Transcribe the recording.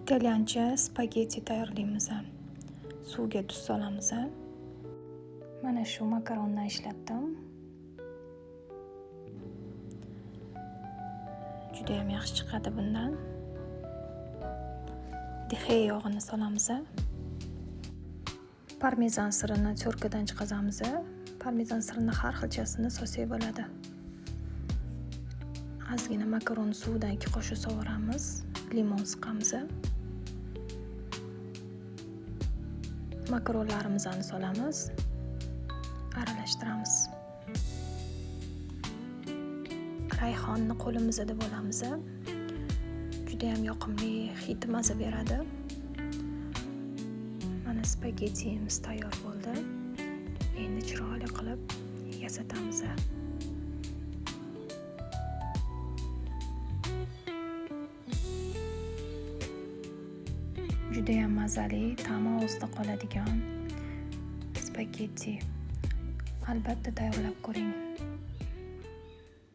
Italyancha spagetti tayyorlaymiz. Suvga tuz solamiz. Mana shu makarondan ishlatdim. Juda ham yaxshi chiqadi bundan. Dixey yog'ini solamiz. Parmezan sirini terkadan chiqazamiz. Parmezan sirini har xilchasini solsak bo'ladi. Ozgina makaron suvidan 2 qoshiq sovuramiz, limon siqamiz. Makaronlarimizni solamiz, aralashtiramiz. Rayhonni qo'limizda bo'lamiz. Juda ham yoqimli hid maza beradi. Mana spagettimiz tayyor bo'ldi. Endi chiroyli qilib yasatamiz. Juda ham mazali, ta'mi og'izda qoladigan spagetti. Albatta tayyorlab ko'ring.